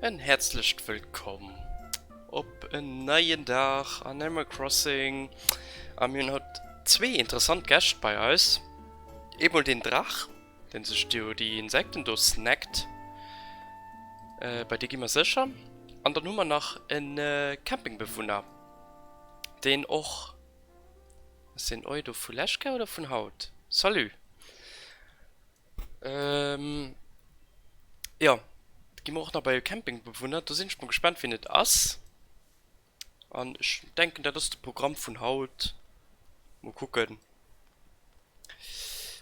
En häerzlecht Wëllkomm op en neien Dag an Animal Crossing. A mir hunn haut zwee interessant Gäscht bei eis. Eemol den Draach, deen sech do déi Insekten do snackt. Bei dee gi mer sécher. An dann hu mer nach en Campingbewunner, deen och, ass deen Eudo vu Leschke oder vun haut? Salut! Ähm, jo, da gi mer och nach bei e Campingbewunner. Do sinn ech mol gespannt, wien et ass. An ech denken, dat ass de Programm vun haut. Mol kucken,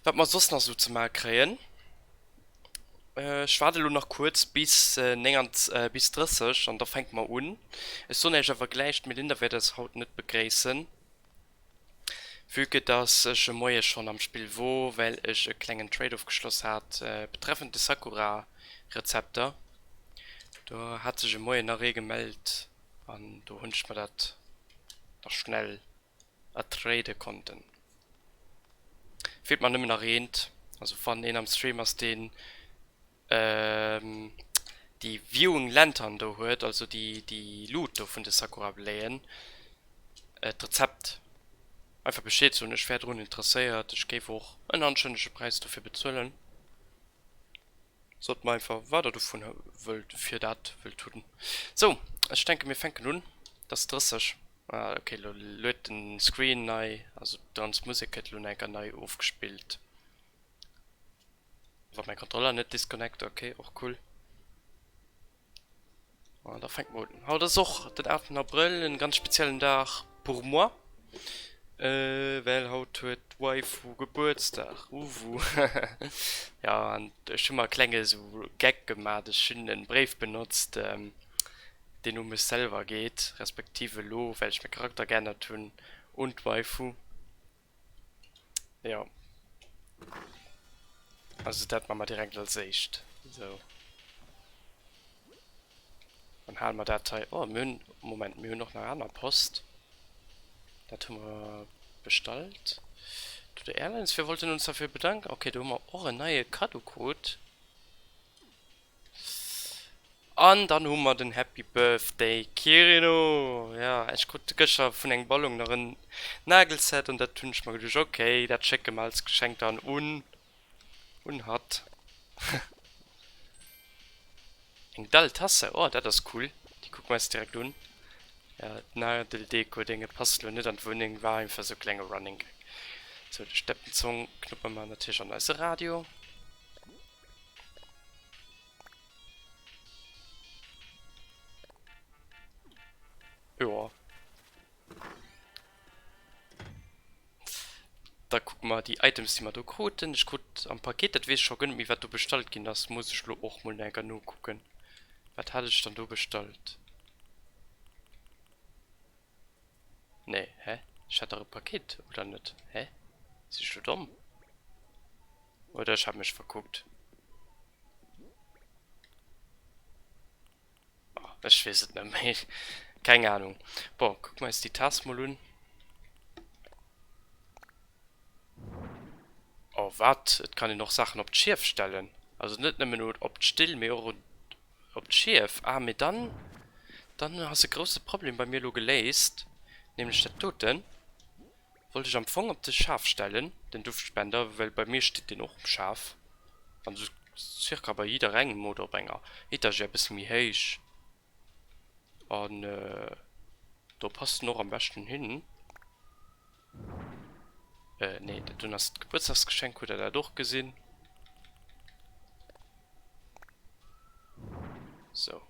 wat mer soss nach esou ze maache kréien. Ech waarde elo nach kuerz bis 9, bis 30 an da fänke mer un. Ech soen Iech awer gläich, d'Melinda wäert eis haut net begréissen. Vue que dass ech e Moie schonn am Spill wor, well ech e klengen Trade ofgeschloss hat betreffend de Sakura Rezepter. Do hat sech e Moien nach ee gemellt an do hunn ech mer dat nach schnell ertrade konnten. Feelt mer nëmmen nach eent, also wann een am Stream ass deen déi Viewing Lantern do huet, also déi déi Luut do vun de Sakura Bléien, d'Rezept einfach Bescheed soen, ech wär drun interesséiert, ech géif och en anstännege Präis dofir bezuelen. Sot mer einfach wat der dovun wëllt, fir dat wëllt hunn. Sou, ech denke mir fänken un, et ass 30, ah ok, elo luet den Screen nei, also d'ganz Musek gëtt elo nach eng Kéier nei ofgespillt. Wa mäi Controller net disconnect, ok, och cool. An da fänke mer un. Haut ass och den 8 Abrëll, en ganz speziellen Dag pour moi, well haut huet d'Waifu Gebuertsdag. Uwu. Jo, an ech hu mer e klenge sou Geck gemat, ech hunn en Bréif benotzt, deen u mech selwer geet, respektiv elo, well ech mäi Charakter geännert hunn, un d'Waifu. Jo. Also dat maache mer direkt als éischt. Sou. Dann hale mer dat hei. Oh, mir hunn, Moment, mir hunn och nach aner Post. Dat hu mer bestallt. To the Airlines, wir wollten uns dafür bedanken. Okay, do hu mer och en neie Kaddo krut. An dann hu mer den Happy Birthday Kirino! Ja, ech krut gëschter vun engem Ballon nach en Nagelset an dat hunn ech mer geduecht, ok, dat schécke mer als Geschenk dann un un hatt. Eng Dell Tasse, oh dat ass cool, déi kucke mer eis direkt un. Ja, d'Nageldeko-Dénge passt elo net an d'Wunneng, war einfach sou klenge Running Gag. Sou, de Steppenzong knuppe mer natierlech an eise Radio. Joa. Da kucke mer déi Items, déi mer do kruten. Ech krut am Paket, dat weess ech scho guer net méi, wat do bestallt ginn ass. Muss ech lo och mol nach eng Kéier nokucken. Wat hat ech dann do bestallt? Nee, hä? Ech hat dach e Paket, oder net? Hä? Sinn ech lo domm? Oder ech hat mech verkuckt. Oh, ech weess et net méi. Keng Ahnung. Bon, kucke mer eis déi Taass mol un. Oh, wat? Et kann een och Saachen op d'Schief stellen. Also net nëmmen op d'Still, mee och op d'Schief. Ah, mee dann, dann ass e grousse Problem bei mir elo geléist. Nämlech dat doten. Wollt ech am Fong op de Schaf stellen, den Duftspender, well bei mir steet deen och um Schaf, an sou circa bei jidderengem oder op enger Etagère e bësse méi héich, an do passt en och am beschten hin. Nee, dat doen ass d'Gebuertsdagsgeschenk, hutt der dat och gesinn? Sou,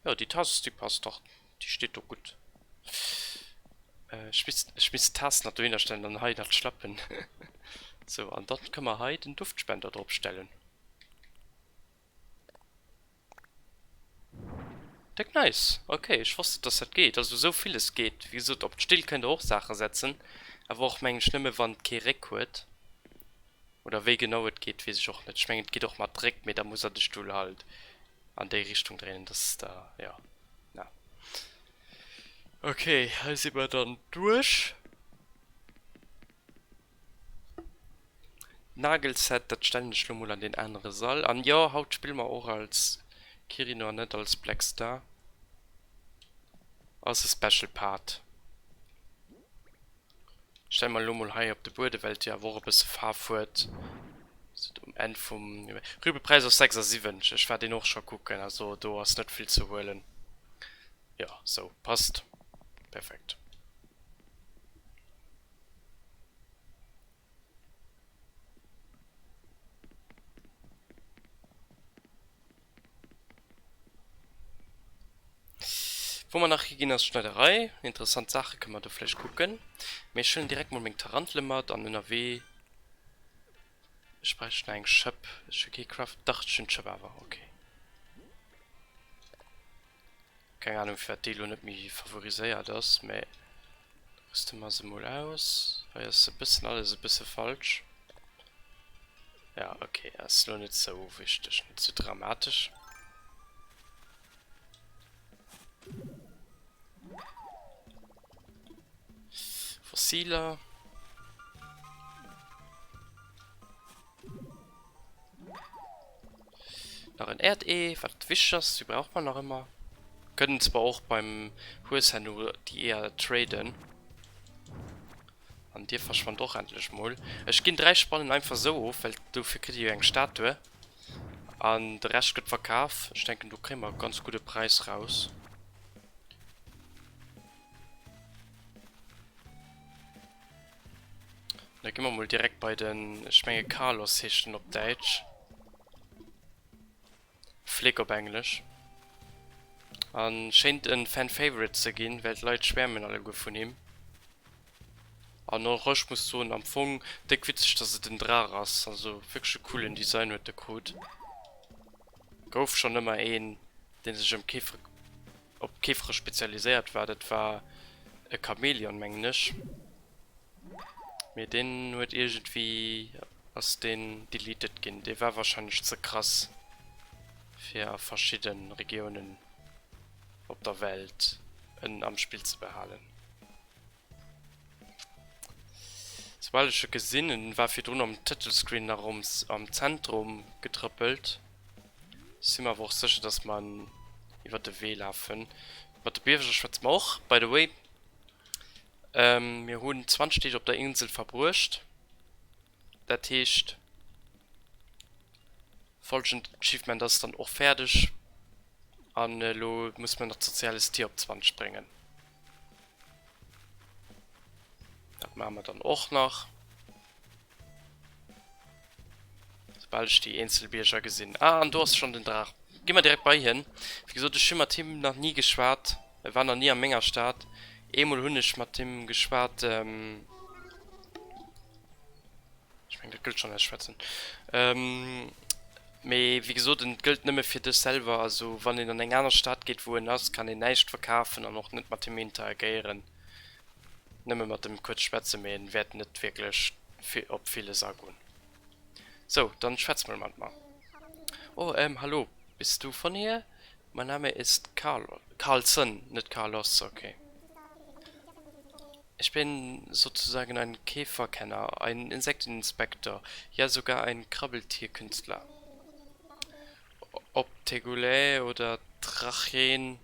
jo déi Tass, déi passt dach. Déi steet do gutt. Ech misst, ech misst d'Taass nach dohinner stellen an hei nach d'Schlappen. Sou, an dann kënne mer hei den Duftspender drop stellen. Déck nice! Ok, ech wosst net dass dat geet. Also sou villes geet. Wéi gesot, op d'Still kënnt der och Saache setzen, awer och mengen ech nëmme wann et kee Réck huet. Oder wéi genau et geet, weess ech och net. Ech mengen et geet och mat Réck, mee da muss der de Stull halt an déi Richtung dréinen, dass der, jo. Na. Ok, hei si mer dann duerch. Nagelset, dat stellen ech lo mol an deen anere Sall. An jo, haut spille mer och als. Kirino an net als Black Star. Ass e Special Part. Stelle mer elo mol hei op de Buedem, well et jo awer och e bësse Faarf huet. Sou um Enn vum Rübepräis ass 76. Ech war deen och scho kucken, also do ass net vill ze huelen. Jo, sou passt perfekt. Wou mer nach higinn ass d'Schneiderei. Interessant Saache kënne mer do vläicht kucken. Mee ech huelen direkt mol meng Tarantele mat an ënnerwee. Ech bräicht nach eng Schëpp. Ech hu kee Craft. Dach, ech hunn d'Schëpp awer. Ok. Keng Ahnung firwat déi elo net méi favoriséiert ass, mä rüste mer se mol aus. Hei ass e bëssen alles e bësse falsch. Ja ok, ass elo net sou wichteg, net sou dramatesch. Fossiler. Nach en Äerdee, wat wichteg ass, déi braucht man nach ëmmer. Kënnen zwar och beim Hues herno déi Eeër traden. An dir verschwannt och endlech mol. Ech ginn 3 Spannen einfach sou of, well dofir kritt dir jo eng Statue. An de Rescht gëtt verkaf. Ech denken do kréie mer e ganz gudde Präis raus. Da gi mer mol direkt bei den, ech menge Carlos heescht en op Däitsch. Flick op Englesch. An schéint en Fan Favorite ze ginn, well d'Leit schwäermen alleguer vun him. An och ech muss soen, am Fong déck witzeg dass et en Draach ass, also wierklech e coolen Design huet de krut. Gouf schonn ëmmer een deen sech ëm Käfere op Käfere spezialiséiert war, dat war e Chamäleon mengen ech. Mee deen huet iergendwéi ass deen deleted ginn. Dee war wahrscheinlech ze krass fir a verschidde Regiounen op der Welt en am Spill ze behalen. Soubal ech e gesinn, en war virdrun am Tëtelscreen nach am Zentrum getrëppelt, si mer awer och sécher dass mer en iwwer de Wee lafen. Mat de Bierger schwätze mer och, by the way. Mir hunn 20 Deeg op der Insel verbruecht. Dat heescht, folgend Achievement ass dann och fäerdeg. An elo muss mer nach d'soziales Tier op 20 bréngen. Dat maache mer dann och nach. Soubal ech déi eenzel Bierger gesinn. Ah, an do ass schonn den Draach. Gi mer direkt bei hien. Wéi gesot, ech hu mat him nach ni geschwat. E war nach ni a menger Stad. Eemol hunn ech mat him geschwat. Ech mengen, dat gëllt schonn als schwätzen. Mee wéi gesot, et gëllt nëmme fir dech selwer. Also wann een an eng aner Stad geet, wou en ass, kann een näischt verkafen an och net mat him interagéieren. Nëmme mat em kuerz schwätzen, mee en wäert net wierklech op villes agoen. Sou, dann schwätz mol mat mer. Oh, ähm, hallo, bist du von hier? Mein Name ist Carlo, Carlson, net Carlos, okay. Ich bin sozusagen ein Käferkenner, ein Insekteninspektor, ja sogar ein Krabbeltierkünstler. Ob Tegulae oder Tracheen,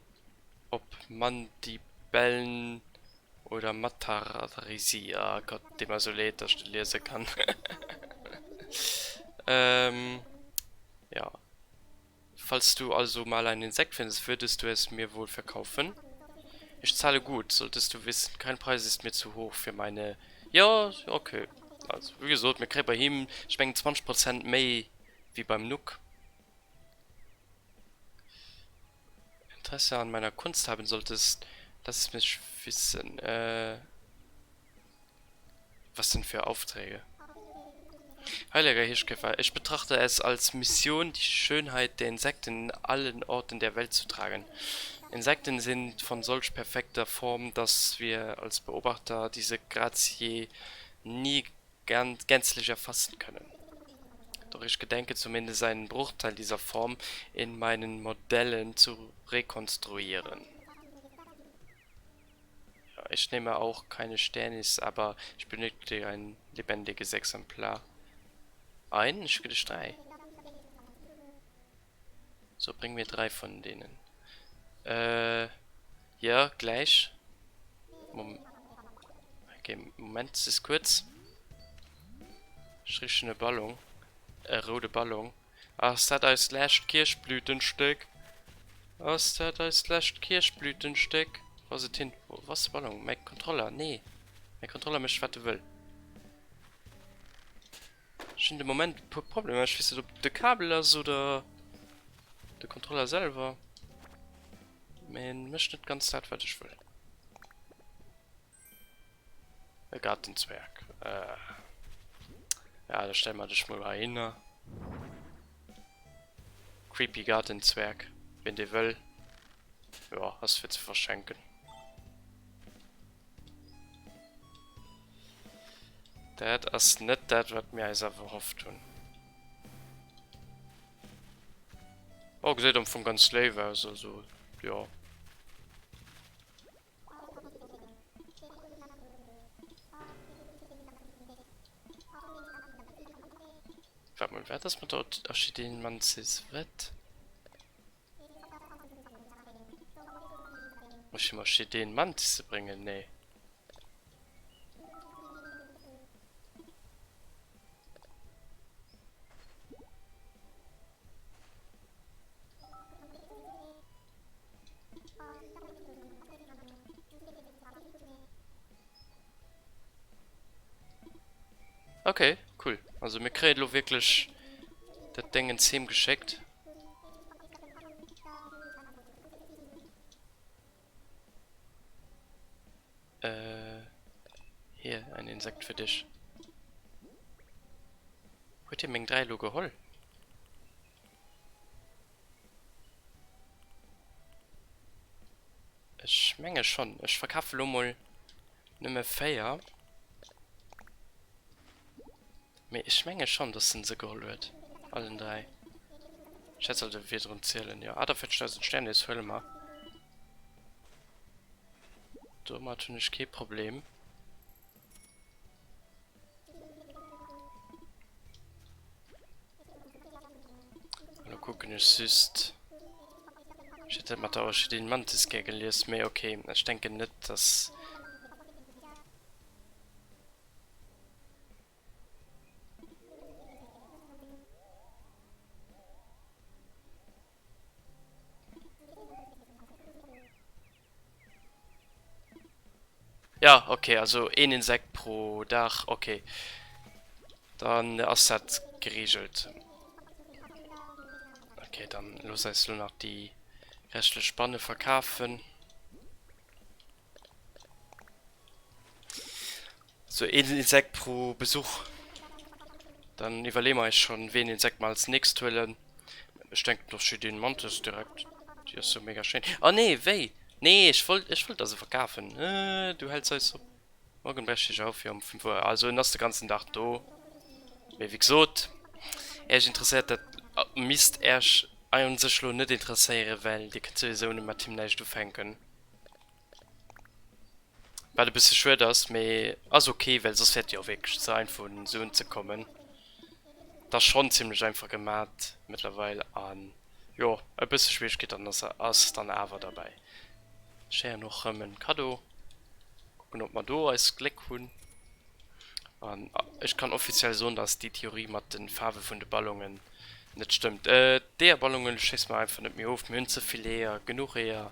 ob Mandibeln oder Matarisi, ah Gott, deet mer esou leed, dass ech net liese kann. Ähm, ja. Falls du also mal ein Insekt findest, würdest du es mir wohl verkaufen? Ich zahle gut, solltest du wissen. Kein Preis ist mir zu hoch für meine. Jo, okay. Also, wéi gesot, mir kréie bei him, ech mengen, 20 Prozent méi wéi beim Nook. Interesse an meiner Kunst haben solltest, lass es mich wissen. Äh, was denn für Aufträge? Heiliger Hirschkäfer, ich betrachte es als Mission, die Schönheit der Insekten in allen Orten der Welt zu tragen. Insekten sind von solch perfekter Form, dass wir als Beobachter diese Grazie nie gänzlich erfassen können. Doch ich gedenke zumindest einen Bruchteil dieser Form in meinen Modellen zu rekonstruieren. Ja, ich nehme auch keine Sternis, aber ich benötige ein lebendiges Exemplar. Ein? Ich gedacht drei. So, bréng mir 3 vun deenen. Äh, jo, gläich. Mom okay, Moment, just kuerz. Ech richen e Ballon. E roude Ballon. Ass dat eist lescht Kierchblütenstéck? Ass dat eist lescht Kierchblütenstéck? Wou ass et hin? Wou ass de Ballon? Mäi Kontroller, nee. Mäi Kontroller mécht wat e wëll. Ech hunn de Moment e puer Problemer. Ech weess net ob et de Kabel ass oder de Kontroller selwer. Mee en mécht net ganz dat wat ech wëll. E Gartenzwerg. Äh. Ja, da stelle mer dech mol heihinner. Creepy Gartenzwerg. Wien dee wëll. Jo, ass fir ze verschenken. Dat ass net dat, wat mir eis erhofft hunn. Oh, gesäit am Fong ganz léif aus, also jo. Waart mol, wat ass mat der Orchideenmantis? Wat? Muss ich mal den Mantisse bringen? Nee. Okay, cool. Also mir kréien elo wierklech dat Déngens heem geschéckt. Äh, hier, ein Insekt für dich. Huet hie meng 3 elo geholl? Ech menge schonn. Ech verkafe lo mol nëmme 4. Mee ech menge schonn, dass en se geholl huet. Allen 3. Ech hätt sollte virdrun zielen, jo. 48.000 Sternis huele mer. Domat hunn ech kee Problem. Elo kucken ech just. Ech hätt dat mat der Orchideen Mantis gär gelies, mee ok, ech denken net, dass. Ja, okay, also een Insekt pro Dag, okay. Dann ass dat geregelt. Okay, dann looss eis lo nach déi reschtlech Spanne verkafen. Sou een Insekt pro Besuch. Dann iwwerleeë mer eis schonn, wéi een Insekt mer als nächst huelen. Ech denken doch schi den Mantis direkt. Déi ass sou mega schéin. Oh nee, wéi? Nee, ech wollt, ech wollt der se verkafen. Du häls eis op. Morgen breche ich auf, jo um 5 Uhr. Also en ass de ganzen Dag do. Mee wéi gesot, Äech interesséiert dat, misst Äech un sech lo net interesséieren, well Dir kënnt souwisou net mat him näischt ufänken. Wat e bësse schued ass, mee ass ok, well soss wäert jo wierklech ze einfach un Suen ze kommen. Et ass schonn zimlech einfach gemat mëttlerweil an jo e bësse Schwieregkeet dann ass ass dann awer derbäi. Ech héieren och rëm en Kaddo, kucken ob mer do eist Gléck hunn. An ech kann offiziell soen, dass déi Theorie mat de Faarwe vun de Ballonen net stëmmt. D'Eeërballonen schéisse mer einfach net méi of. Mir hunn ze vill Eeër, genuch Eeër.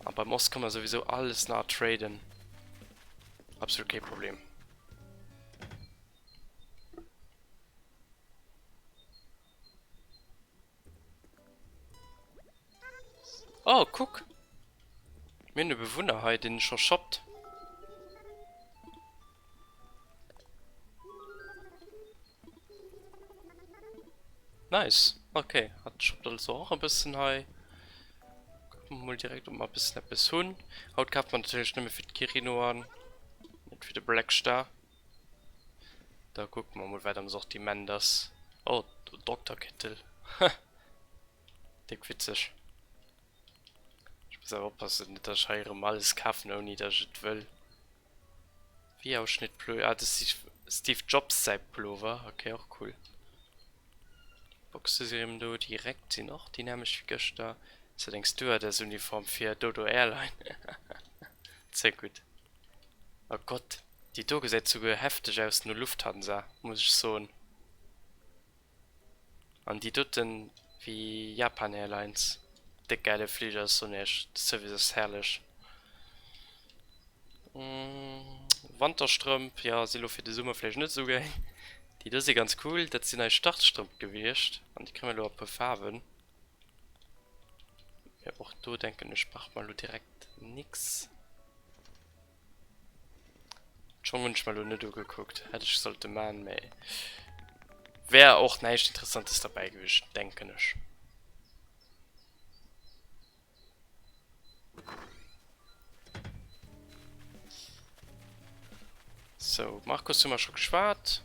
A beim Ost kann mer souwisou alles nach traden. Absolut kee Problem. Oh, kuck! Mir hunn e Bewunner hei, deen scho shoppt. Nice! Ok, hat shoppt also och e bëssen hei. Kucke mer mol direkt, ob mer e bëssen eppes hunn. Haut kafe mer natierlech nëmme fir d'Kirino an, net fir de Blackstar. Da kucke mer mol, wat am Sortiment ass. Oh, Dokterkittel. Déck witzeg. Ech muss awer oppassen, net dass ech hei erëm alles kafen, ouni dass ech et wëll. V-Ausschnitt-Pullover. Ah, dat ass Steve Jobs säi Pullover. Okay, och cool. D'Boxe si rëm do, déi Räck sinn och déi nämmlecht wéi gëschter. Ass dat eng Stewardess-Uniform fir Dodo Airline? Ze gutt. Oh Gott, déi do gesäit souguer hefteg aus no Lufthansa, muss ech soen. An déi doten wéi Japan Airlines. Déck gäile Fliger, ech soen iech, de Service ass herrlech. Wanterstrëmp, jo, si lo fir de Summer vläicht net esou gäil. Déi do si ganz cool, dat sinn eis Startstrëmp gewiescht an déi kréie mer elo a puer Faarwen. Mee och do denken ech brauche mer elo direkt nix. D'Schong hunn ech mer elo net ugekuckt, hätt ech sollte man, mee wär och näischt Interessantes derbäi gewiescht, denken ech. Sou, Markus hu mer scho geschwat.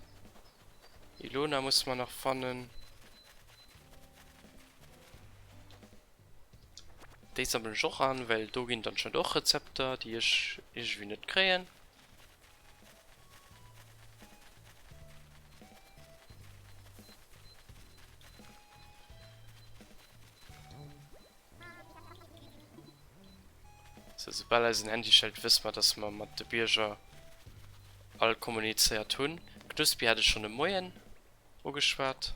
Ilona musse mer nach fannen. Déi sammelen ech och an, well do ginn et anscheinend och Rezepter, déi ech iergendwéi net kréien. Sou, soubal eisen Handy schellt, wësse mer, dass mer mat de Bierger all kommunizéiert hunn. Knuspi hat ech schonn de Moien ugeschwat.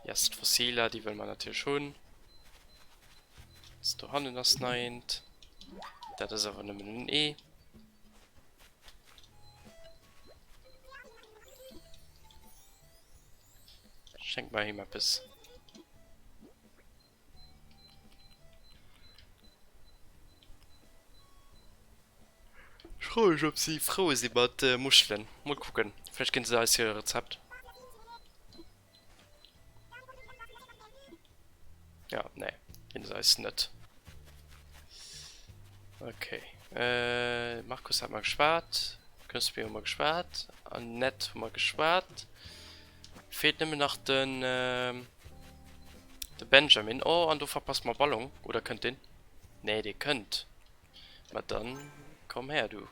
Yes, d'Fossiler, déi wëlle mer natierlech hunn. Do hannen ass nach eent. Dat ass awer nëmmen en Ee. Schenk mer him eppes. Ech froe mech ob si frou si mat Muschelen. Mol kucken, vläicht ginn se eis jo e Rezept. Ja, nee, ginn se eis net. Okay. Äh, Markus hat mer geschwat. Knuspi hu mer geschwat. Annette hu mer geschwat. Feelt nëmmen nach den, äh, de Benjamin. Oh, an do verpasst mer Ballon. Oder kënnt deen? Nee, dee kënnt. Ma dann komm her, du.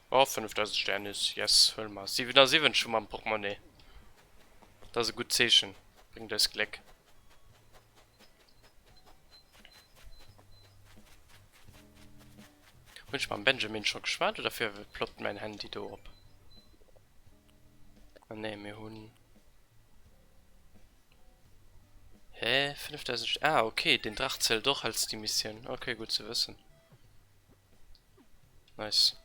Oh, 5000 Sternis. Yes, huele mer. 77 hu mer am Portemonnaie. Dat ass e gutt Zeechen. Bréngt eis Gléck. Hunn ech mam Benjamin scho geschwat oder firwat ploppt mäin Handy do op? Ah nee, mir hunn. Hä? 5000? Ah okay, den Drach zählt och als déi Missioun. Okay, gutt ze wëssen. Nice.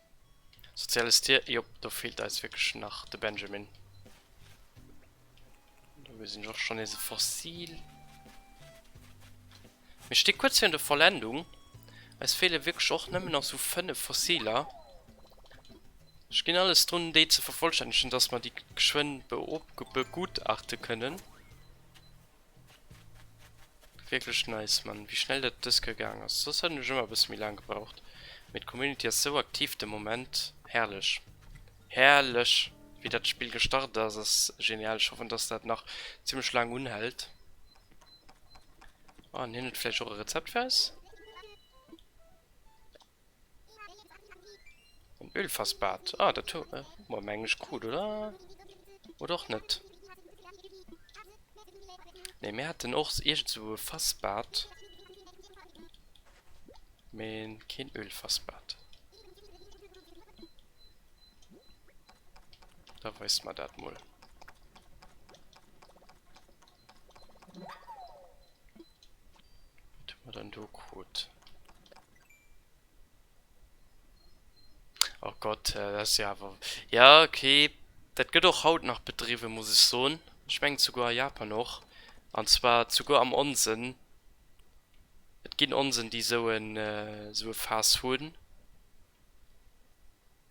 Soziales Tier, jop, do feelt eis wierklech nach de Benjamin. Do gesinn ech och schonn nees e Fossil. Mir sti kuerz virun der Vollendung. Eis feele wierklech och nëmmen nach sou 5 Fossiler. Ech ginn alles drun, déi ze vervollstännegen, dass mer déi geschwënn begutachte kënnen. Wierklech nice, Mann, wéi schnell dat dës Kéier gaang ass. Soss hunn ech ëmmer e bësse méi laang gebraucht. Mee d'Community ass sou aktiv de Moment. Herrlech. Herrlech, wéi dat Spill gestart ass, ass genial. Ech hoffen, dass dat nach zimmlech laang unhält. Oh, an hien huet vläicht och e Rezept fir eis? En Ölfassbad. Ah, dat hu mer mengen ech krut, oder? Oder och net? Nee, mir haten och iergend sou e Fassbad. Mee keen Ölfassbad. Da weist mer dat mol. Wat hu mer dann do krut? Oh Gott, dat ass jo awer... Ja, okay, dat gëtt och haut nach bedriwwen, muss ech soen. Ech mengen souguer a Japan och. An zwar souguer am Onsen. Et ginn Onsen, déi esou en, esou e Faass hunn.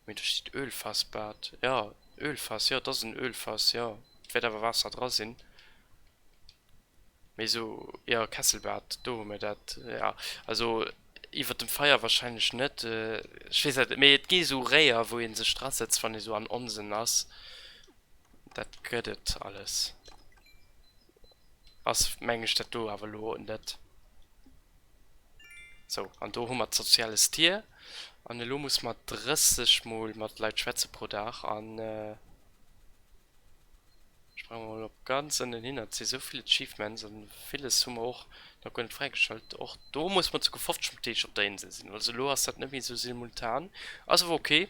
Mee do steet Ölfassbad. Jo, Ölfass, jo, et ass en Ölfass, jo. Et wäert awer Waasser dra sinn. Mee esou, jo, Kesselbad, do hu mir dat, jo. Also iwwert dem Feier wahrscheinlech net, ech weess net, mee et gi esou Réier, wou ee sech drasetzt, wann ee sou an Onsen ass. Dat gëtt et alles. Ass meng ech dat do awer elo net. Sou, an do hu mer d'soziales Tier. An elo muss mer 30 mol mat Leit schwätze pro Dag an ech brauch mol op ganz ënnen hin. Et si sou vill Achievements an villes hu mer och nach guer net fräigeschalt. Och do muss mer souguer 50 Deeg op der Insel sinn. Also elo ass dat net méi sou simultan. Ass awer ok.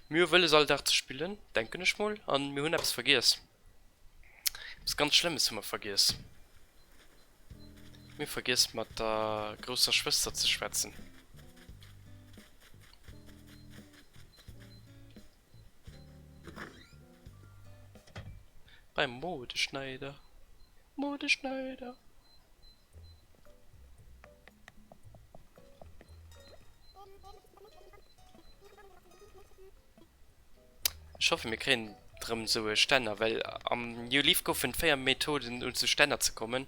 Mir hu wëlles all Dag ze spillen, denken ech mol. An mir hunn eppes vergiess. Eppes ganz Schlëmmes hu mer vergiess. Mir hu vergiess mat der grousser Schwëster ze schwätzen. Beim Modeschneider. Modeschneider. Ech hoffen mir kréien rem sou e Stänner, well am New Leaf goufen 4 Methoden un zu Stänner ze kommen.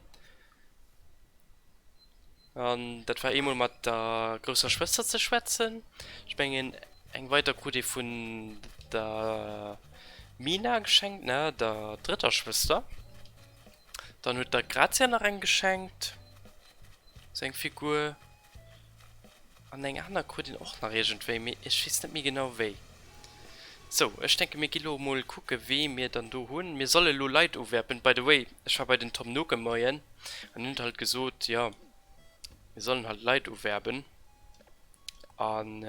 An dat war eemol mat der grousser Schwëster ze schwätzen. Ech mengen eng weider krut ee vun der Mina geschenkt, ne, der drëtter Schwëster. Dann huet der Grazia nach eng geschenkt, sou eng Figur. An eng aner krut een och nach iergendwéi, mee ech weess net méi genau wéi. Sou, ech denke mir gi lo mol kucke wee mir dann do hunn. Mir solle lo Leit uwerben. By the way, ech war bei den Tom Nook e Moien an hien huet halt gesot, jo mir sollen halt Leit uwerben. An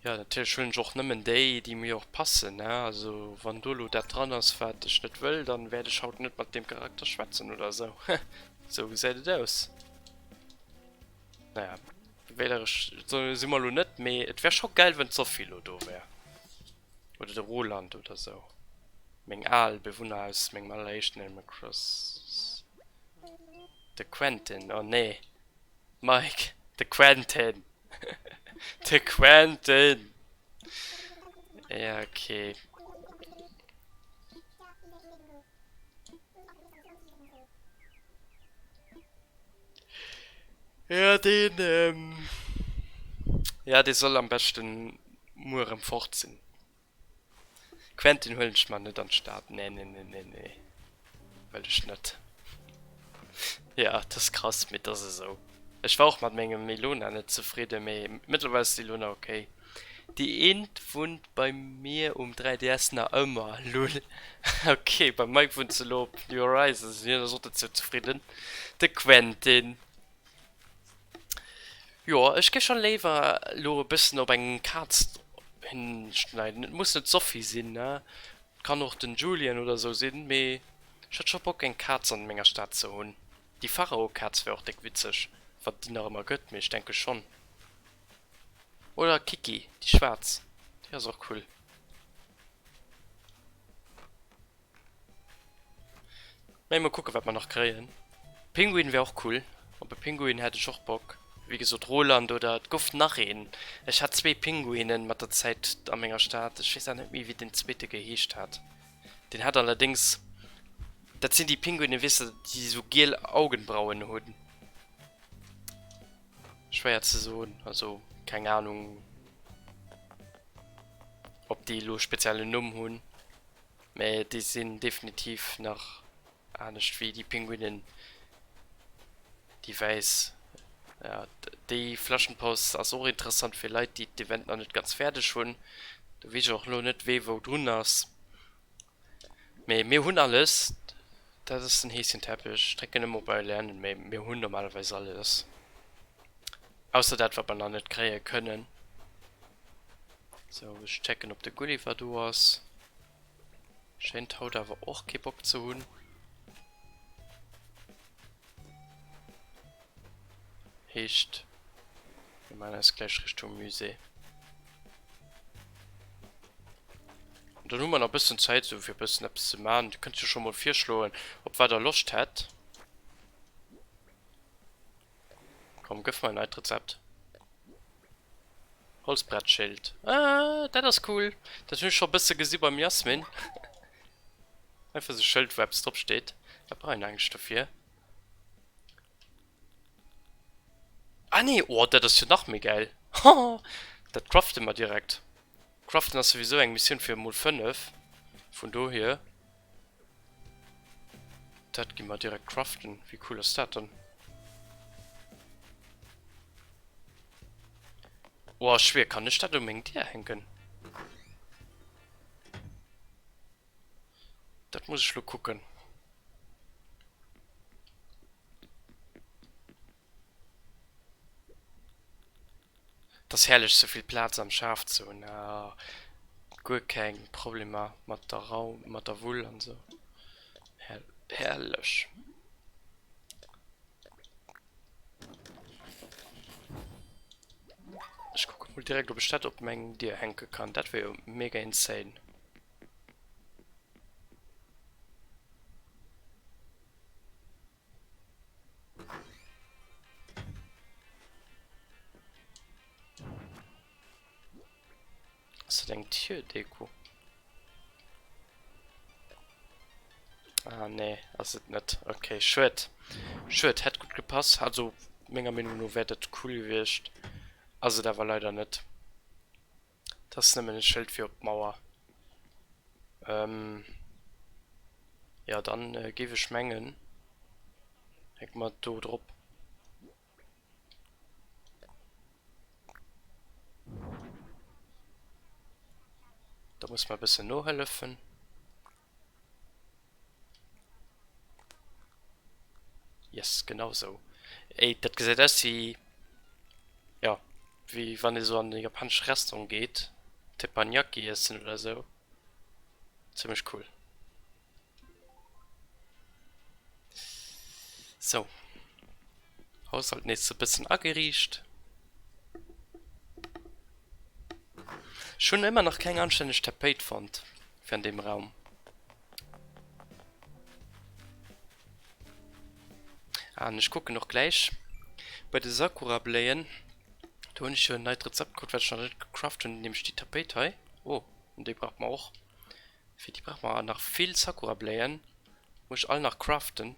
jo, natierlech huelen ech och nëmmen déi, déi mir och passen, ne. Also wann do lo dat dran ass wat ech net wëll, dann wäert ech haut net mat deem Charakter schwätzen oder sou. Sou gesäit et aus. Naja, wähleresch si mer lo net, mee et wär scho gäil wann d'Sophie lo do wär. Oder de Roland oder sou. Meng al Bewunner aus mengem alleréischten Animal Cross. De Quentin, oh nee. Mike, de Quentin! De Quentin! Ja, okay. Ja, deen, ähm, ja, dee soll am beschten muer erëm fort sinn. Quentin huelen ech mer net an d'Stad. Nee, nee, nee, nee, nee. Wëll ech net. Ja, dat ass krass, mee dat ass esou. Ech war och mat mengem Ilona net zefridden, mee mëttlerweil ass d'Ilona ok. Déi eent wunnt bei mir um 3DS nach ëmmer, lul. Ok, beim Mike wunnt se elo op New Horizons an hien ass och net sou zefridden. De Quentin. Jo, ech géif schon léiwer elo e bëssen op eng Kaz hinschneiden. Et muss net d'Sophie sinn, ne? Et kann och den Julian oder sou sinn, mee ech hätt scho Bock eng Kaz an menger Stad ze hunn. Déi Pharao-Kaz wär och déck witzeg, wann et déi nach ëmmer gëtt, mee ech denke schonn. Oder Kiki, déi schwaarz, déi ass och cool. Mee mol kucken, wat mer nach kréien. Pinguin wär och cool. Op e Pinguin hätt ech och Bock. Wéi gesot Roland oder et gouf nach een. Ech hat zwee Pinguinen mat der Zäit a menger Stad. Ech weess awer net méi wéi den zweete geheescht hat. Deen hat allerdéngs, dat sinn déi Pinguinen, weess de, déi esou giel Augenbrauen hunn. Schwéier ze soen, also keng Ahnung ob déi elo e speziellen Numm hunn, mä déi sinn definitiv nach anescht wéi déi Pinguinen, déi wäiss. Ja, déi Flaschenpost ass och interessant fir Leit, déi d'Event nach net ganz fäerdeg hunn. Do weess ech och elo net, wee wou drun ass. Mee mir hunn alles. Dat ass den Heeschen Teppich. Ech drécken ëmmer op Erlernen, mee mir hunn normalerweis alles. Ausser dat, wat mer nach net kréie kënnen. Sou, ech checken, ob de Gulliver do ass. Schéint haut awer och kee Bock ze hunn. Heescht, mir maachen eis gläich Richtung Musée. An dann hu mer nach e bëssen Zäit esou fir e bëssen eppes ze maachen. Dir kënnt jo scho mol virschloen, op wat der Loscht hätt. Komm, gëff mer en neit Rezept. Holzbrettschild. Ah, dat ass cool. Dat hunn ech scho e bësse gesi beim Jasmin. Einfach esou e Schëld, wou eppes drop steet. Wat brauch een eigentlech dofir? Ah nee, oh dat ass jo nach méi gäil. Haha, dat crafte mer direkt. Craften ass souwisou eng Missioun fir mol 5, vun dohier. Dat gi mer direkt craften. Wéi cool ass dat dann? Oh, schwier, kann ech dat u meng Dier hänken? Dat muss ech lo kucken. Et ass herrlech souvill Plaz am Schaf ze hunn, guer keng Problemer mat der Raum, mat der Wull an sou. Herrlech. Ech kucke mol direkt ob ech dat op meng Dier hänke kann, dat wier jo mega insane. Ass dat eng Tierdeko? Ah nee, ass et net. Okay, schued. Schued, hätt gutt gepasst. Also menger Meenung no wär dat cool gewiescht. Ass et awer leider net. Dat ass nëmmen e Schëld fir op d'Mauer. Jo, dann géif ech mengen, hänke mer et do drop. Da muss mer e bëssen nohëllefen. Yes, genau sou. Ey, dat gesäit aus wéi, jo, wéi wann ee sou an e japanesche Restaurant geet, Teppanyaki iessen oder sou. Zimmlech cool. Sou, Haushalt nees e bëssen ageriicht. Ech hunn ëmmer nach keng anstänneg Tapéit fonnt fir an deem Raum. Ah, an ech kucken och gläich bei de Sakura-Bléien. Do hunn ech jo en neit Rezept krut, wat ech nach net gecraft hunn, nämlech déi Tapéit hei. Oh, an déi brauche mer och. Fir déi brauche mer nach vill Sakura-Bléien. Muss ech all nach craften.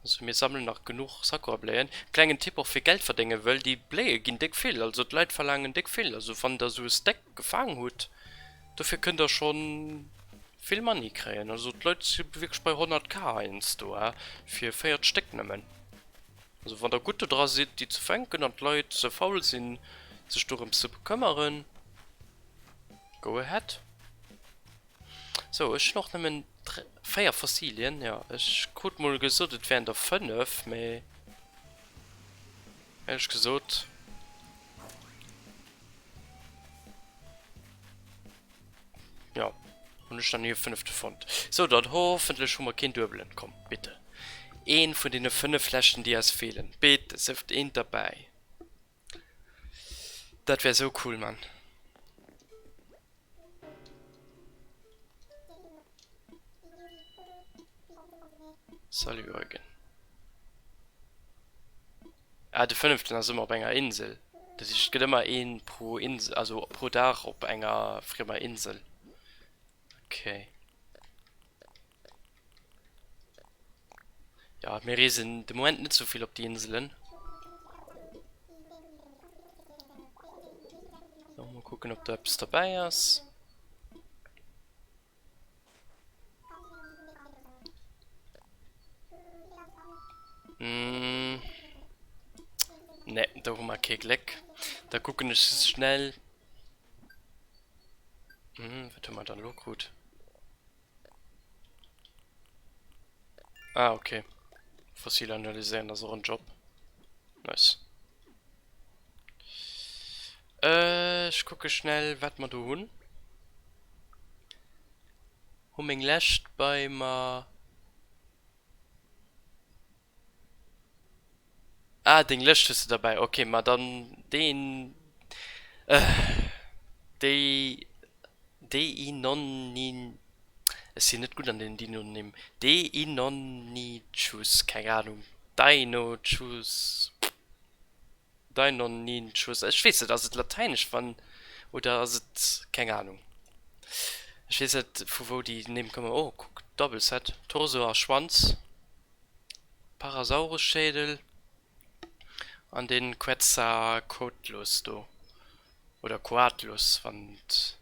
Also mir sammelen nach genuch Sakura-Bléien. Klengen Tipp och fir Geld verdénge wëll, déi Bléie ginn déck vill, also d'Leit verlaangen déck vill. Also wann der sou e Stack gefaang hutt, dofir kënnt der schonn vill Money kréien. Also d'Leit si wierklech bei 100 K heiansdo fir 40 Stéck nëmmen. Also wann der gutt do dra sidd déi ze fänken an d'Leit ze faul sinn sech dorëms ze bekëmmeren, go ahead. Sou, ech hunn och nëmmen 4 Fossilien. Jo, ech krut mol gesot, et wären der 5, mee éierlech gesot. Jo, hunn ech dann e fënnefte fonnt. Sou, dann hoffentlech hu mer keen duebelen. Komm, bitte. Een vun deene 5 leschten, déi eis feelen. Bitte, sieft eent derbäi. Dat wär sou cool, Mann. Salut Eugen. Ah, de fënneften ass ëmmer op enger Insel. Dat heescht, et gëtt ëmmer een pro Insel, also pro Dag op enger friemer Insel. Okay. Ja, mir reesen de Moment net sou vill op déi Inselen. So, mol kucken, ob do eppes derbäi ass. Mm. Ne, do hu mer kee Gléck. Da kucken ech just schnell. Hm, wat hu mer dann elo krut? Ah, okay. Fossil analyséieren ass och en Job. Nice. Ech kucke schnell wat mer do hunn. Hu meng lescht bei mer. Ah deng Lëscht hues de derbäi, ok, ma dann deen déi Deinonychus, ech sinn net gutt an den Dinonym, Deinonychus, keng Ahnung, Deinonychus. Deinonychus, ech weess net, ass et latäinesch wann oder ass et, keng Ahnung, ech weess net vu wou déi Nimm kommen. Oh kuck, Double Set, Torso a Schwanz, Parasaurusschädel an den Quetzalcoatlus do, oder Coatlus wann et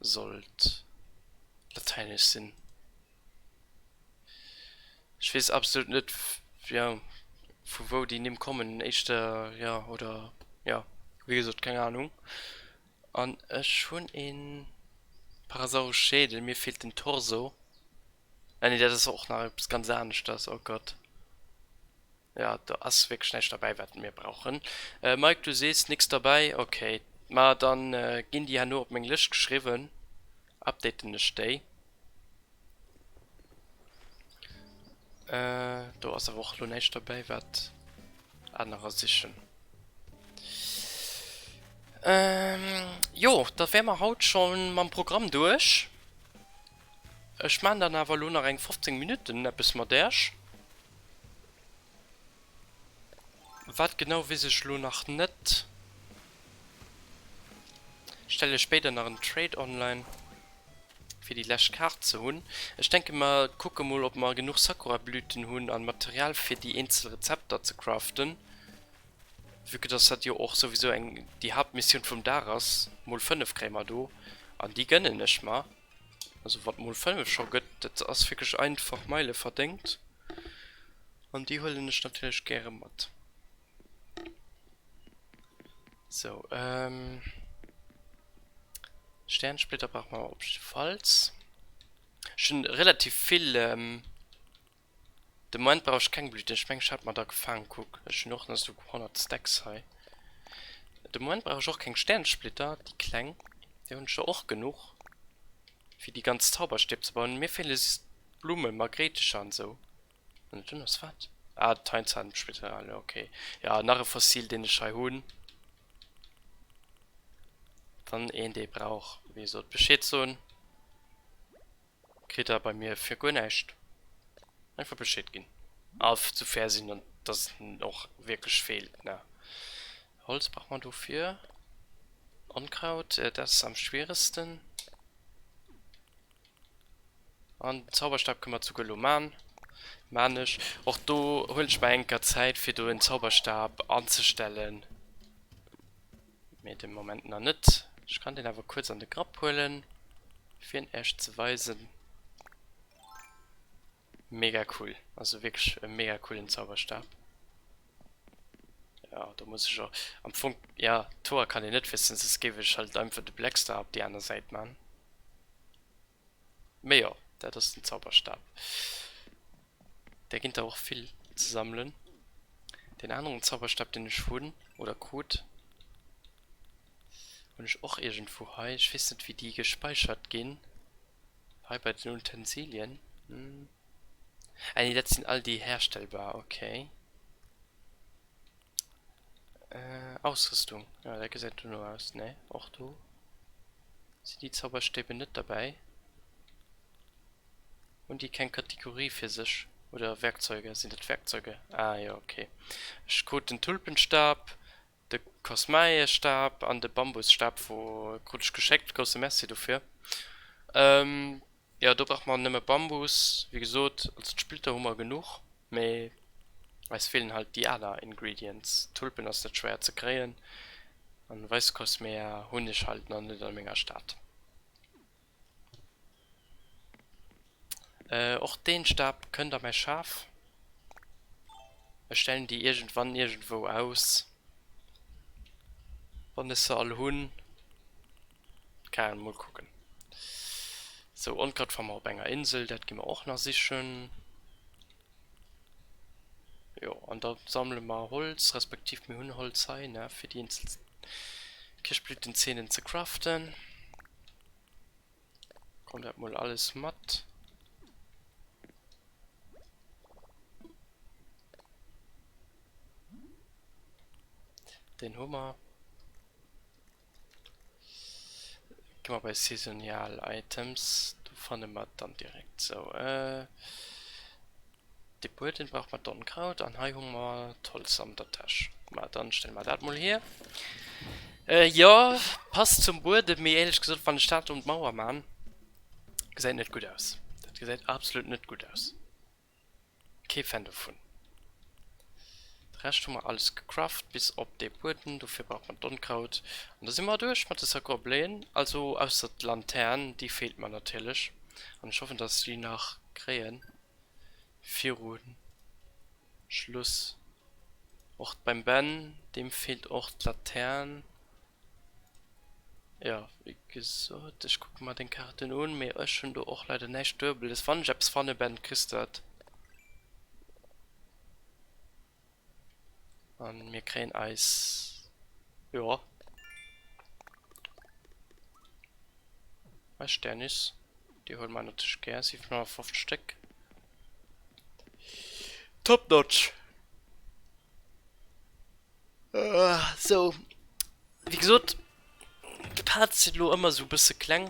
sollt latäinesch sinn. Ech weess absolut net, jo, vu wou déi Nimm kommen. Éischter, jo, oder, jo, wéi gesot, keng Anung. An ech hunn ee Parasaurus-Schädel, mir feelt den Torso. Ah nee, dat ass och nach eppes ganz aneschters, oh Gott. Jo, do ass wierklech näischt derbäi, wat mir brauchen. Mike, du sees, nix derbäi, ok. Ma dann ginn déi herno op meng Lëscht geschriwwen, updaten ech déi. Do ass awer och elo näischt derbäi, wat anerer sichen. Jo, da wäre mer haut scho mam Programm duerch. Ech maan dann awer elo nach eng 15 Minutten eppes mat Äerch. Wat genau weess ech elo nach net. Stelle spéider nach en Trade online fir déi lescht Kaart ze hunn. Ech denke mer kucke mol ob mer genuch Sakura-Blüten hunn an Material fir déi eenzel Rezepter ze craften. Vue que dass dat jo och souwisou eng déi Haaptmissioun vum Dag ass. Mol 5 kréie mer do an déi gënnen ech mer. Also wat mol 5 scho gëtt, dat ass wierklech einfach Meile verdéngt. An déi huelen ech natierlech gäre mat. Sou, ähm, Sternsplitter brauche mer op jiddefalls. Ech hunn relativ vill, ähm, de Moment brauch ech keng Blüten. Ech mengen, ech hat mer der gefaang. Kuck, ech hunn och nach esou 100 Stacks hei. De Moment brauch ech och keng Sternsplitter, déi kleng. Där hunn ech der och genuch, fir déi ganz Zauberstäb ze bauen. Mir feele just d'Blummen, Margréitecher an esou. An dunn ass wat? Ah, Teinzahnspirale, okay. Ja, nach e Fossil, deen ech hei hunn. Wann een dee brauch, wéi gesot, Bescheed soen. Kritt der bei mir fir guer näischt. Einfach Bescheed ginn. A sou fair sinn, an dass en och wierklech feelt, ne? Holz brauch mer dofir. Onkraut, dat ass am schwieregsten. An den Zauberstab kënne mer souguer elo man. Man ech. Och do huelen ech mer enker Zäit fir do en Zauberstab anzestellen. Mee de Moment nach net. Ech kann deen awer kuerz an de Grapp huelen, fir en Äech ze weisen. Mega cool. Also wierklech e mega coolen Zauberstab. Ja, do muss ech och am Fong, ja, d'Hoer kann een net wiesselen, soss géif ech halt einfach de Blackstar op déi aner Säit man. Mee jo, dat ass den Zauberstab. Där ginn der och vill ze sammelen. Deen aneren Zauberstab, deen ech hunn oder krut, hunn ech och iergendwou hei. Ech weess net, wéi déi gespeichert ginn. Hei bei den Utensilien. Ah nee, dat sinn all déi herstellbar, okay. Ausrüstung, jo dat gesäit dono aus, nee och do sinn déi Zauberstäbe net derbäi. Hunn déi keng Kategorie fir sech? Oder Werkzeuge, sinn dat Werkzeuge? Ah jo, okay. Ech krut den Tulpenstab, De Cosmaestab an de Bambusstab wou krut ech geschéckt, grousse Merci dofir. Jo do brauche mer nëmme Bambus, wéi gesot, also d'Splitter hu mer genuch, mee eis feelen halt déi aner Ingredients. Tulpen ass net schwéier ze kréien an Weisskosmea hunn ech halt nach net a menger Stad. Och deen Stab kënnt a mäi Schaf. Ech stellen déi iergendwann iergendwou aus. Wann ech se all hunn. Keng Ahnung, mol kucken. Sou, Onkraut fanne mer op enger Insel, dat gi mer och nach sichen. Jo, an da sammele mer Holz, respektiv mir hunn Holz hei, ne, fir déi eenzel Kirschblütenzeenen ze craften. Kommt dat mol alles mat. Den hu mer. Gi mer bei saisonial Items, do fanne mer et dann direkt. Sou, äh, de Bueden brauch mer d'Onkraut an hei hu mer d'Holz an der Täsch. Ma dann stelle mer dat mol hier. Äh, jo, passt zum Buedem, mee éierlech gesot, wann ech dat um d'Mauer man, gesäit net gutt aus. Dat gesäit absolut net gutt aus. Kee Fan dovun. De Rescht hu mer alles gecraft, bis op dee Bueden. Dofir brauch mer d'Onkraut. An da si mer duerch mat de Sakura-Bléien. Also ausser d'Lantern, déi feelt mer natierlech. An ech hoffen, dass ech déi nach kréien. Viru Schluss. Och beim Ben, deem feelt och d'Latern. Jo, wéi gesot, ech kucke mer deng Kaarten un, mee ech hunn do och leider näischt Duebeles. Wann ech eppes fanne, Ben, kriss de et. An mir kréien eis, jo, eis Sternis. Déi huele mer natierlech gär, 750 Stéck. Top notch! Sou, wéi gesot, d'Parts sinn elo ëmmer esou e bësse kleng.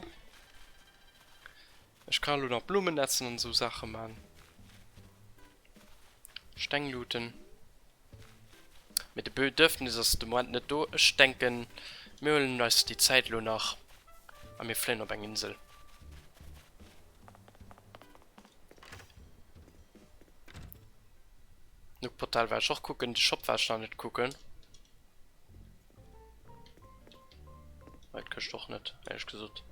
Ech kann elo nach Blummen netzen an esou Saache man. Steng looten. Mee de Bedürfnis ass de Moment net do. Ech denken, mir huelen eis déi Zäit elo nach a mir fléien op eng Insel. Nook Portal war ech och kucken, de Shop war ech nach net kucken. Hei d'Këscht och net, éierlech gesot.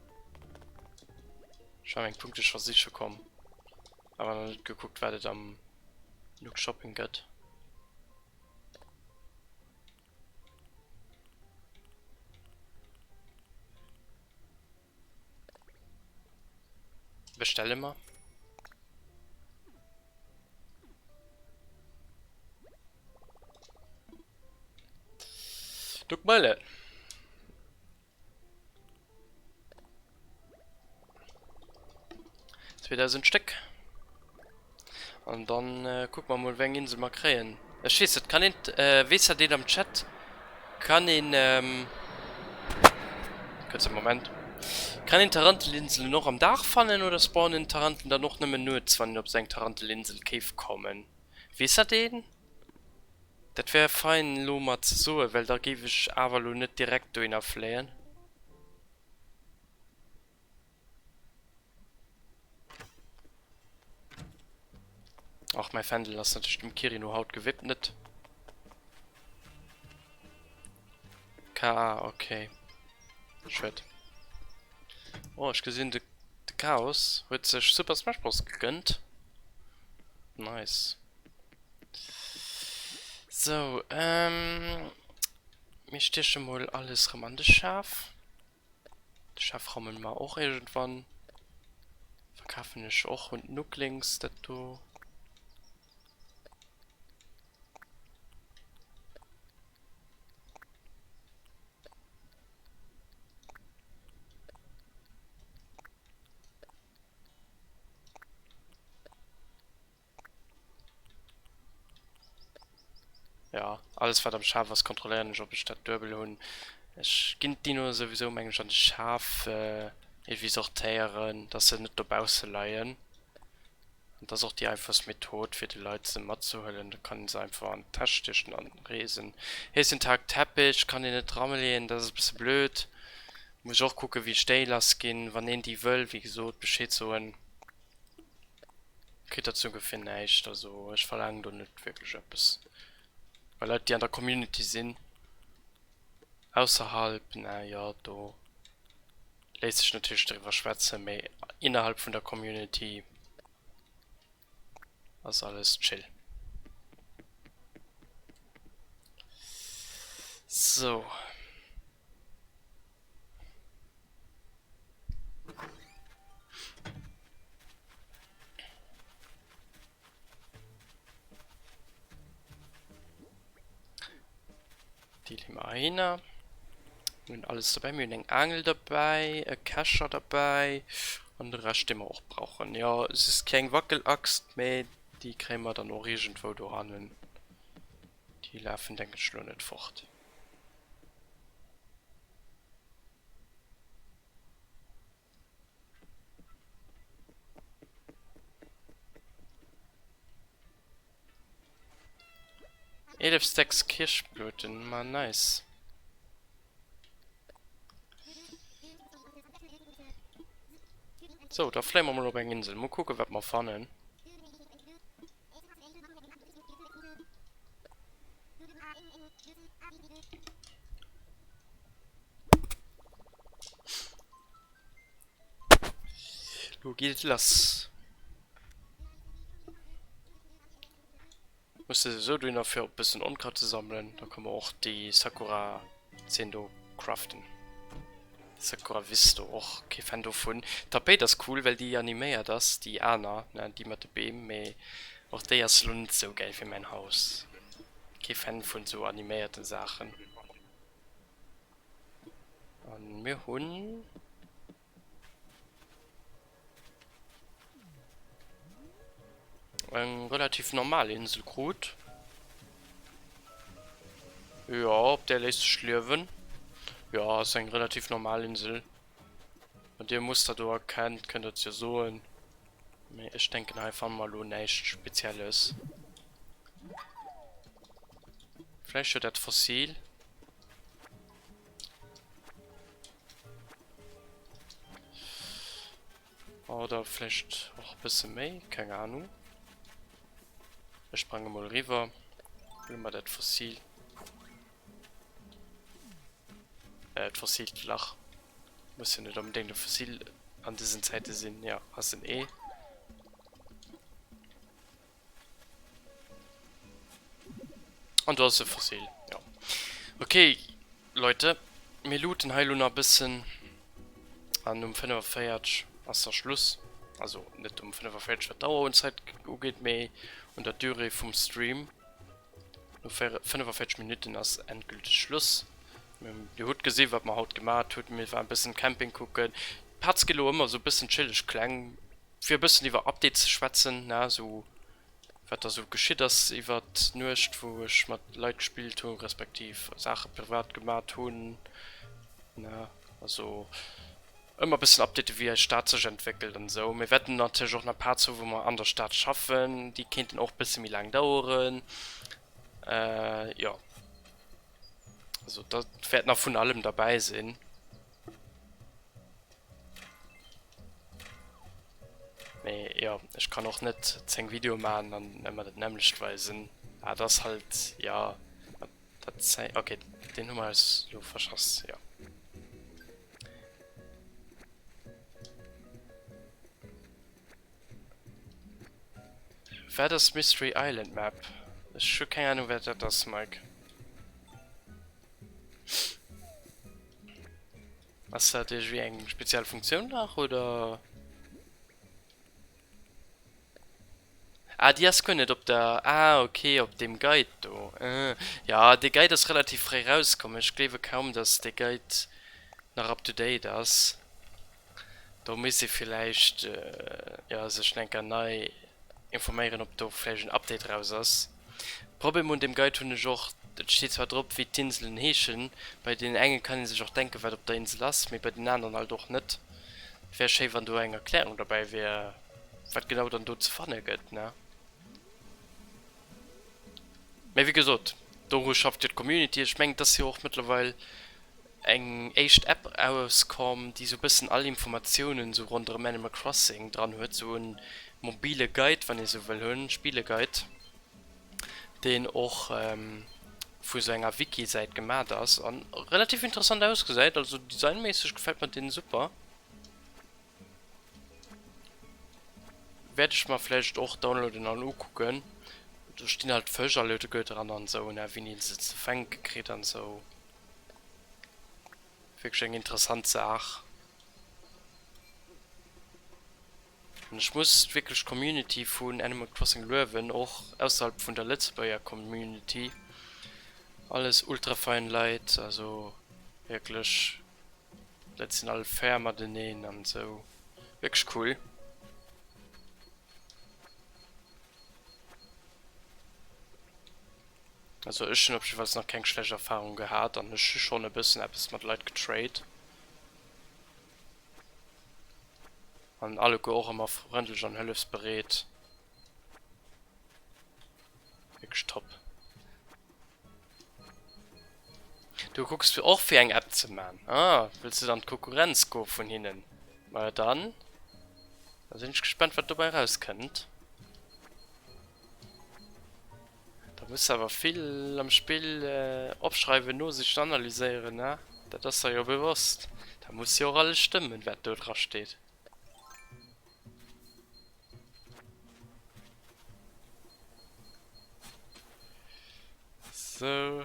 Ech war meng Punkte scho siche komm, awer nach net gekuckt wat et am Nook Shopping gëtt. Bestelle mer. Duck Meile. Zweedausend Stéck. An dann äh, guck mer mol wéi eng Insel mer kréien. Ech weess net, kann een, äh, weess dat een am Chat? Kann een, ähm, kuerze Moment. Kann een Tarantelinselen och am Dag fannen oder spawnen Tarantelen dann och nëmmen nuets, wann een op sou eng Tarantelinsel kéif kommen? Weess dat een? Dat wär fein elo mer ze soen, well da géif ech awer elo net direkt dohinner fléien. Och mäi Fändel ass natierlech dem Kirino haut gewidmet. KA, okay. Schued. Oh, ech gesinn de, de Chaos huet sech Super Smash Bros. gegënnt. Nice. Sou, ähm, mir stieche mol alles rëm an de Schaf. De Chef rammen mer och iergendwann. Verkafen ech och un d'Nooklings dat do. Ja, alles wat am Schaf ass kontrolléieren ech ob ech dat duebel hunn. Ech ginn d'Dinoe souwisou meng ech an de Schaf iergendwéi sortéieren, dass se net dobausse leien. An dat ass och déi einfachst Method fir de Leit se matzehuelen. Da kann een se einfach an d'Täsch stiechen an reesen. Heeschen Tag Teppich kann een net dranleeën, dat ass e bësse blöd. Muss ech och kucken wéi ech déi lass ginn. Wann een déi wëll, wéi gesot Bescheed soen. Kritt dat souguer fir näischt, also ech verlaangen do net wierklech eppes. Bei Leit déi an der Community sinn, ausserhalb, na jo do léisst sech natierlech driwwer schwätzen, mee innerhalb vun der Community ass alles chill. Sou. Déi leeë mer heihinner. Mir hunn alles dobäi. Mir hunn eng Aangel dobäi, e Kescher dobäi an de Rescht, dee mer och brauchen. Jo, es ist keng Wackelaxt, mee déi kréie mer dann och iergendwou dohannen. Déi lafen, denken ech, elo net fort. 11 Stacks Kirschblüten, ma nice. So, da fléie mer mol op eng Insel. Mol kucken, wat mer fannen. Lo geet et lass. Muss de souwisou dohinner fir e bëssen Onkraut ze sammelen. Da ka mer och déi Sakura Zeen do craften. Sakura Wiss do och kee Fan dovun. D'Tapéit ass cool well déi animéiert ass, déi aner ne, déi mat de Beem, mee och déi ass lo net sou gäil fir mäin Haus. Kee Fan vun sou animéierten Saachen. An mir hunn. Eng relativ normal Insel krut. Jo, op där léisst sech liewen. Jo, ass eng relativ normal Insel. Wann dir e Muster do erkennt, kënnt der et jo soen. Mee ech denken, hei fanne mer elo näischt Spezielles. Vläicht jo dat Fossil. Oder vläicht och e bësse méi, keng Ahnung. Ech sprange mol eriwwer, huele mer dat Fossil. Äh, d'fossilt Lach. Muss jo net onbedéngt e Fossil an dësen Zäite sinn. Jo, ass en Ee. An do ass e Fossil, jo. Ok, Leute, mir looten hei elo nach e bëssen. An um 45 ass da Schluss. Also net um 45 wat d'Auerunzäit ugeet, mee un der Durée vum Stream. No 45 Minutten ass endgülteg Schluss. Dir hutt gesi wat mer haut gemat hutt. Mir waren e bëssen Camping kucken. D'Parts gi lo ëmmer esou e bëssen chilleg kleng. Fir e bëssen iwwer Updates ze schwätzen, ne, esou wat da sou geschitt ass iwwer d'Nuecht, wou ech mat Leit gespillt hunn, respektiv Saache privat gemat hunn, ne, also ëmmer e bëssen updaten, wéi eis Stad sech entwéckelt an esou. Mir wäerten natierlech och nach Parts hu wou mer an der Stad schaffen, déi kéinten och e bësse méi laang daueren, jo, also dat wäert nach vun allem derbäi sinn. Mee jo, ech kann och net 10 Videoe maachen an ëmmer dat nämmlecht weisen. Ah, dat ass halt, jo, dat Zäi, okay, deen hu mer eis lo verschass, jo. Wat ass Mystery Island Map? Ech hu keng Ahnung wat dat ass, Mike. Ass dat iergendwéi eng speziell Funktioun nach, oder? Ah, déi ass guer net op der, ah ok, op deem Guide do. Jo, dee Guide ass relativ fréi rauskomm. Ech gleewe kaum, dass dee Guide nach up to date ass. Do misst ee villäicht, jo, sech nach eng Kéier nei informéieren ob do vläicht en Update raus ass. Problem un dem Guide hunn ech och, et steet zwar drop wéi d'Inselen heeschen, bei deenen enge kann ee sech och denken wat op der Insel ass, mee bei den aneren halt och net. Wär schéi wann do eng Erklärung derbäi wier wat genau dann do ze fanne gëtt ne. Mee wéi gesot, doru schafft jo d'Community, ech mengen et ass jo och mëttlerweil eng éischt App erauskomm, déi sou bëssen all Informatiounen sou ronderëm Animal Crossing dran huet, sou en mobile Guide, wann ee sou wëll hunn, Spilleguide, deen och vu sou enger Wiki-Säit gemat ass an relativ interessant ausgesäit, also designméisseg gefält mer deen super. Wäert ech mer vläicht och downloaden an ukucken. Do stinn halt d'Fësch alleguer dran an sou, ne, wéini se ze fänke kritt an sou. Wierklech eng interessant Saach. An ech muss wierklech d'Community vun Animal Crossing luewen, och ausserhalb vun der Lëtzebuerger Community. Alles ultra fein Leit, also wierklech, d'Leit sinn all fair mateneen an esou. Wierklech cool. Also ech hunn op jiddefalls nach keng schlecht Erfahrung gehat an ech hu schonn e bëssen eppes mat Leit getrade. An alleguer och ëmmer frëndlech an hëllefsbereet. Wierklech top. Du kucks fir och fir eng App ze man. Ah, wëlls de dann d'Konkurrenz goe vun hinnen? Majo dann, da sinn ech gespannt wat dobäi rauskënnt. Da muss de awer vill am Spill opschreiwen, nosichen, analyséieren, ne? Dat ass der jo bewosst. Da muss jo och alles stëmmen, wat do dra steet. Sou.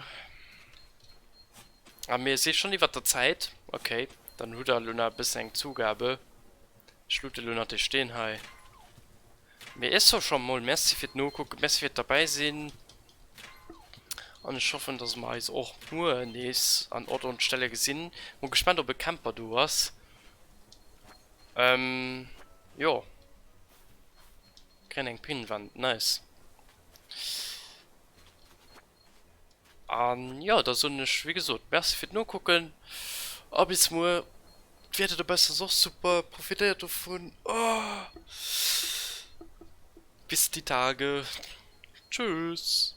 A mir si schonn iwwert der Zäit. Okay, dann hutt der elo nach e bëssen eng Zugabe. Ech loote elo nach dee Steen hei. Mee ech soe scho mol Merci fir d'Nokucken, Merci fir d'Derbäi sinn. An ech hoffen, dass mer eis och muer nees an Ort und Stelle gesinn. Mol gespannt, ob e Camper do ass. Ähm, jo. Kréien eng Pinnwand, nice. An jo, da soen ech wéi gesot Merci fir d'Nokucken a bis muer. D'Wieder dobaussen ass och super, profitéiert dovun. Bis déi Tage, tschüss.